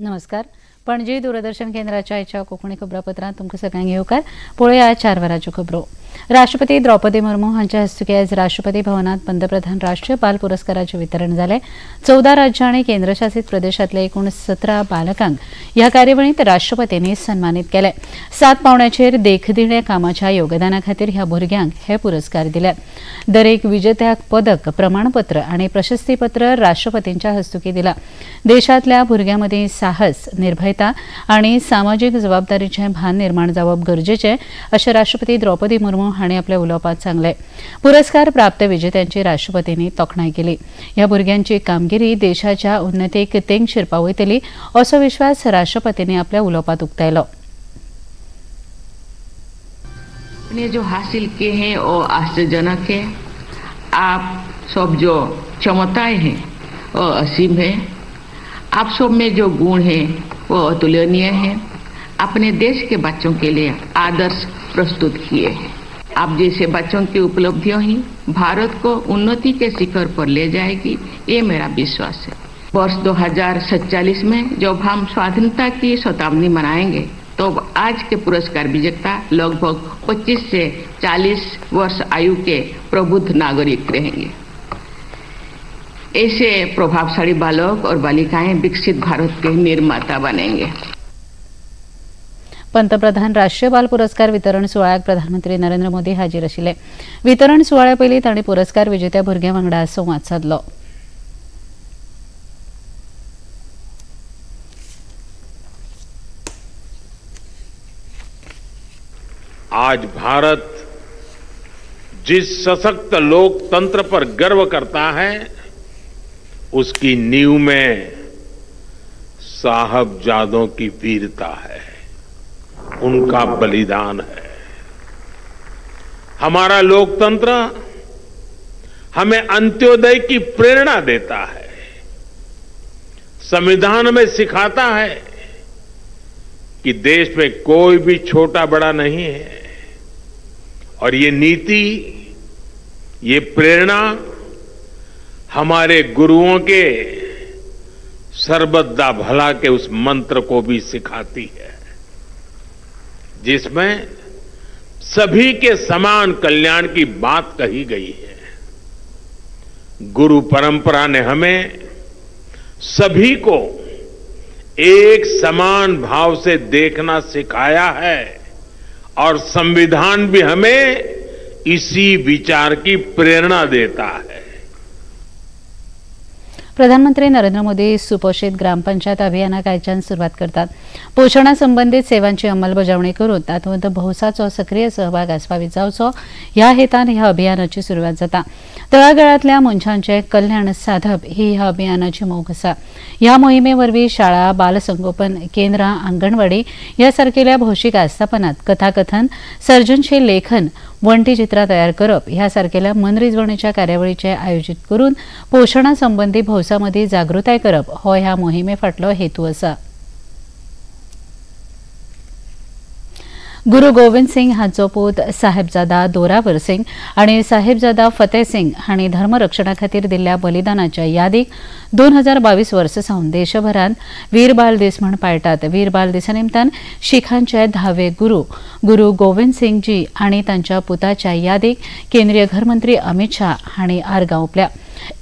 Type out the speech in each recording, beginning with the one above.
नमस्कार. पणजी दूरदर्शन केंद्राच्या आयच्या कोंकणी खबरापत्रांत तुमकां सगळ्यांक येवकार. पळोवया 4 वरांच्यो खबरो. राष्ट्रपती द्रौपदी मुर्मू हांच्या हस्तुकीं आयज राष्ट्रपती भवनांत पंतप्रधान राष्ट्रीय बाल पुरस्काराचें वितरण जालें. 14 राज्यां आनी केंद्रशासीत प्रदेशांतल्या एकूण 17 बालकांक ह्या कार्यावळींत राष्ट्रपतींनी सन्मानीत केले. 7 पावंड्याचेर देखदिण्या कामाच्या योगदाना खातीर ह्या भुरग्यांक हे पुरस्कार दिले. दरेक विजेत्याक पदक, प्रमाणपत्र आनी प्रशस्तीपत्र राष्ट्रपतींच्या हस्तुकीं दिला. देशांतल्या भुरग्यां मदीं साहस, निर्भयता आनी सामाजीक जबाबदारीचें भान निर्माण जावप गरजेचें अशें राष्ट्रपती द्रौपदी मुर्मू हांणी आपल्या उलोवपांत सांगलें. पुरस्कार प्राप्त विजेत्यांची राष्ट्रपतींनी तोखणाय केली. ह्या भुरग्यांची कामगिरी देशाच्या उन्नतीक तेंगशेर पावयतली असो विश्वास राष्ट्रपतींनी आपल्या उलोवपांत उक्तायलो. ने जो हासिल किए हैं वो आश्चर्यजनक है. आप सब जो क्षमताएं हैं वो असीम है. आप सब में जो गुण है वो अतुलनीय है. अपने देश के बच्चों के लिए आदर्श प्रस्तुत किए हैं. आप जैसे बच्चों की उपलब्धियों ही भारत को उन्नति के शिखर पर ले जाएगी, ये मेरा विश्वास है. वर्ष 2047 में जब हम स्वाधीनता की शताब्दी मनाएंगे तो आज के पुरस्कार विजेता लगभग 25 से 40 वर्ष आयु के प्रबुद्ध नागरिक रहेंगे. ऐसे प्रभावशाली बालक और बालिकाएं विकसित भारत के निर्माता बनेंगे. पंतप्रधान राष्ट्रीय बाल पुरस्कार वितरण सुवाळ्याक प्रधानमंत्री नरेंद्र मोदी हाजीर आशिल्ले. वितरण सुवाळ्या पयलीं तांणी पुरस्कार विजेत्या भुरग्यां वांगडा संवाद सादलो. आज भारत जिस सशक्त लोकतंत्र पर गर्व करता है उसकी नींव में साहबजादों की वीरता है, उनका बलिदान है. हमारा लोकतंत्र हमें अंत्योदय की प्रेरणा देता है. संविधान में सिखाता है कि देश में कोई भी छोटा बड़ा नहीं है और ये नीति, ये प्रेरणा हमारे गुरुओं के सर्वदा भला के उस मंत्र को भी सिखाती है जिसमें सभी के समान कल्याण की बात कही गई है. गुरु परंपरा ने हमें सभी को एक समान भाव से देखना सिखाया है और संविधान भी हमें इसी विचार की प्रेरणा देता है. प्रधानमंत्री नरेंद्र मोदी सुपोषित ग्रामपंचायत अभियानाक आयच्यान सुरवात करतात. पोषणा संबंधित सेवांची अंमलबजावणी करून तातूंत भौसाचो सक्रीय सहभाग आस्पावीत जावचो ह्या हेतान ह्या अभियानाची सुरवात जाता. तळागाळांतल्या मनशांचें कल्याण साधप ही ह्या अभियानाची मोख आसा. ह्या मोहिमे वरवीं शाळा, बालसंगोपन केंद्रां, आंगणवाडी ह्या सारकेल्या भौशीक आस्थापनांत कथाकथन, सर्जनशील लेखन, वण्टी चित्रां तयार करप ह्या सारकेल्या मनरिजवणेच्या कार्यावळीचें आयोजीत करून पोशणा संबंदी भौसा मदीं जागृताय करप हो ह्या मोहिमे फाटलो हेतू आसा. गुरु गोविंद सिंग हांचो पूत साहेबजादा दोरावर सिंग आनी साहेबजादा फतेह सिंग हांणी धर्मरक्षणा खातीर दिल्ल्या बलिदानाच्या यादीक 2022 वर्सा सावन देशभरांत वीर बाल दीस म्हूण पाळटात. वीर बाल दिसा निमतान शिखांचे 10वे गुरु गुरु गोविंद सिंग जी आनी तांच्या पुताच्या यादीक केंद्रीय घरमंत्री अमित शाह हांणी आर्गां ओंपल्या.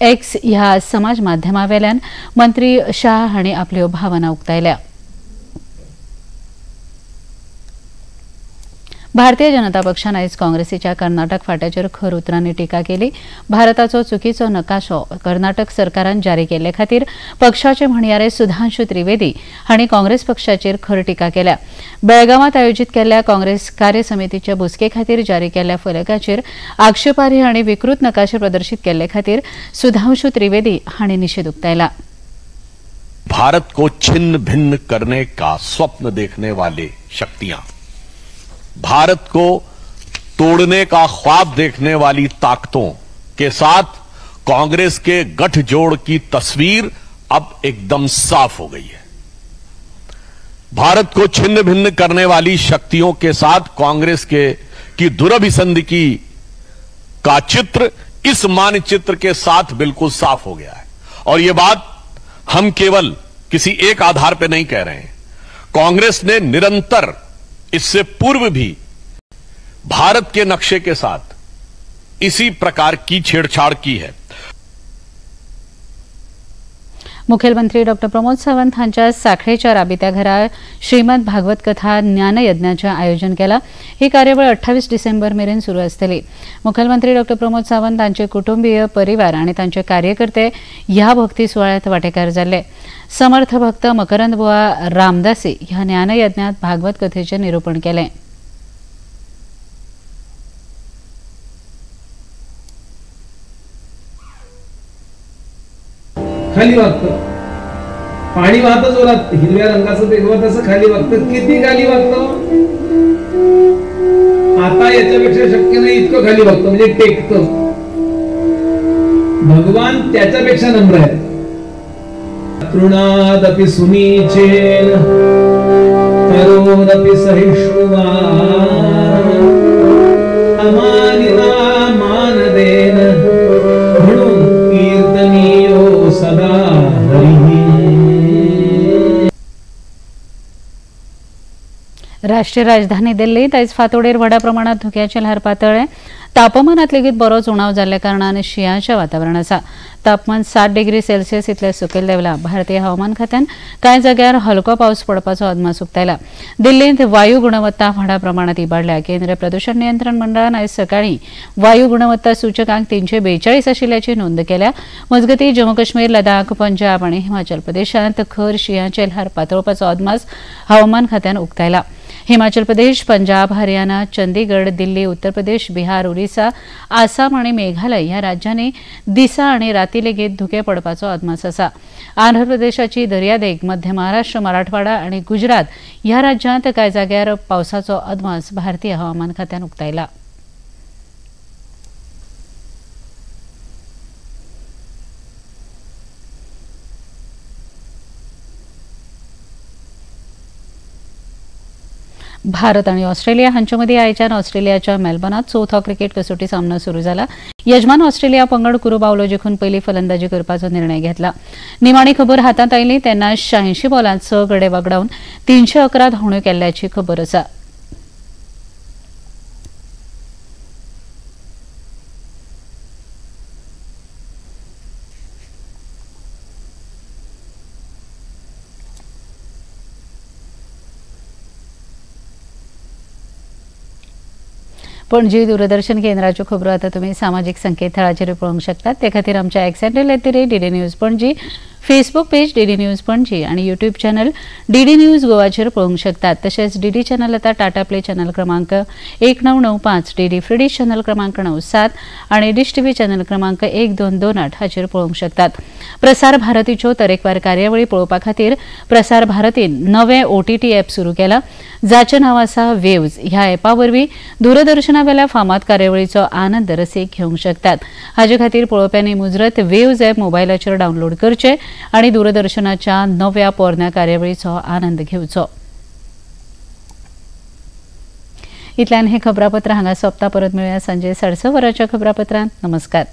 एक्स ह्या समाज माध्यमावेल्यान मंत्री शाह हांणी आपल्यो भावना उक्तायल्या. भारतीय जनता पक्षान आयज काँग्रेसीच्या कर्नाटक फाट्याचेर खर उतरांनी टिका केली. भारताचो चुकीचो नकाशो कर्नाटक सरकारान जारी केल्ले खातीर पक्षाचे म्हणयारे सुधांशु त्रिवेदी हांणी काँग्रेस पक्षाचेर खर टिका केल्या. बेळगावांत आयोजीत केल्ल्या काँग्रेस कार्यसमितीच्या बसके खातीर जारी केल्ल्या फलकाचेर आक्षेपार्ह आनी विकृत नकाशे प्रदर्शीत केल्ले खातीर सुधांशु त्रिवेदी हांणी निशेध उक्तायला. भारत को छिन्न भिन्न करने का स्वप्न देखने वाले शक्तियां, भारत को तोड़ने का ख्वाब देखने वाली ताकतों के साथ कांग्रेस के गठजोड़ की तस्वीर अब एकदम साफ हो गई है. भारत को छिन्न भिन्न करने वाली शक्तियों के साथ कांग्रेस के की दुरभिसंधि की का चित्र इस मानचित्र के साथ बिल्कुल साफ हो गया है. और यह बात हम केवल किसी एक आधार पर नहीं कह रहे हैं। कांग्रेस ने निरंतर इससे पूर्व भी भारत के नक्शे के साथ इसी प्रकार की छेड़छाड़ की है। मुखेलमंत्री डॉ प्रमोद सावंत हांच्या साखळेच्या राबित्या घरा श्रीमद भागवत कथा ज्ञानयज्ञाचें आयोजन केलां। ही कार्यावळ 28 डिसेंबर मेरेन सुरू आसतली। मुखेलमंत्री डॉ प्रमोद सावंत हांचे कुटुंबीय परिवार आनी तांचे कार्यकर्ते ह्या भक्ती सुवाळ्यांत वांटेकार जाल्ले। समर्थ भक्त मकरंद बुवा रामदासी ह्या ज्ञानयज्ञात भागवत कथेचें निरूपण केलें। खाली वागतं, पाणी वाहतं जोरात, हिरव्या रंगाचं ते गवत असं खाली वागतं। किती खाली वागतं आता याच्यापेक्षा शक्य नाही इतकं खाली वागतं, म्हणजे टेकतं। भगवान त्याच्यापेक्षा नम्र आहे। तृणादपि सुनीचेन तरोरपि सहिष्णुवा अमानिना मानदेन म्हणून कीर्तनीयो सदा हरि। राष्ट्रीय राजधानी दिल्लीत आयज फांतोडेर व्हडा प्रमाणात धुक्याचें ल्हार पातळ्ळें। तापमानांत लेगीत बरोच उणाव जाल्ल्या कारणान शिंयाचें वातावरण आसा। तापमान 7 डिग्री सेल्सियस इतलें सकयल देंवलां। भारतीय हवामान खात्यान कांय जाग्यार हलको पावस पडपाचो अदमास उक्तायला। दिल्लींत वायू गुणवत्ता व्हडा प्रमाणात इबाडल्या। केंद्रीय प्रदूषण नियंत्रण मंडळान आयज सकाळीं वायू गुणवत्ता सूचकांक 342 आशिल्ल्याची नोंद केल्या। मजगतीं जम्मू काश्मीर, लडाख, पंजाब आनी हिमाचल प्रदेशांत खर शिंयाचें ल्हार पातळपाचो अदमास हवामान खात्यान उक्तायला। हिमाचल प्रदेश, पंजाब, हरियाणा, चंदीगड, दिल्ली, उत्तर प्रदेश, बिहार, ओरिसा, आसाम आनी मेघालय ह्या राज्यांनी दिसा आनी राती लेगीत धुकें पडपाचो अदमास आसा। आंध्र प्रदेशाची दर्यादेग, मध्य महाराष्ट्र, मराठवाडा आनी गुजरात ह्या राज्यांत कांय जाग्यार पावसाचो अदमास भारतीय हवामान खात्यान उक्तायला। भारत आणि ऑस्ट्रेलिया हांचे मदीं आयच्यान ऑस्ट्रेलियाच्या मेलबर्नात चवथो क्रिकेट कसोटी सामनो सुरू जाला। यजमान ऑस्ट्रेलिया पंगड कुरू बावलो जिखून पयली फलंदाजी करपाचो निर्णय घेतला। निमाणी खबर हातांत आयली तेन्ना 86 बॉलांत 6 गडे वगडावन 311 धांवड्यो केल्ल्याची खबर आसा। पणजी दूरदर्शन केंद्राच्यो खबरो आतां तुमी सामाजीक संकेतथळाचेर पळोवंक शकतात। ते खातीर आमच्या X handle @DD news Panaji, Facebook page DD news Panaji आनी यूट्यूब चॅनल डीडी न्यूज गोवाचेर पळोवंक शकतात। तशेंच डीडी चॅनल आतां टाटा प्ले चॅनल क्रमांक 1995, डीडी फ्री डिश चॅनल क्रमांक 97 आनी डिश टीव्ही चॅनल क्रमांक 1228 हाचेर पळोवंक शकतात। प्रसार भारतीच्यो तरेकवार कार्यावळी पळोवपा खातीर प्रसार भारतीन नवें OTT app सुरू केलां, जाचें नांव आसा वेव्ज। ह्या ॲपा वरवीं दूरदर्शनावेल्या फामाद कार्यावळीचो आनंद रसीक घेवंक शकतात। हाजे खातीर पळोवप्यांनी मुजरत वेव्ज ॲप मोबायलाचेर डावनलोड करचें आनी दूरदर्शनाच्या नव्या पोरण्या कार्यावळीचो आनंद घेवचो। इतल्यान हें खबरापत्र हांगा सोंपता। परत मेळुया सांजे 6:30 वरांच्या खबरापत्रांत। नमस्कार।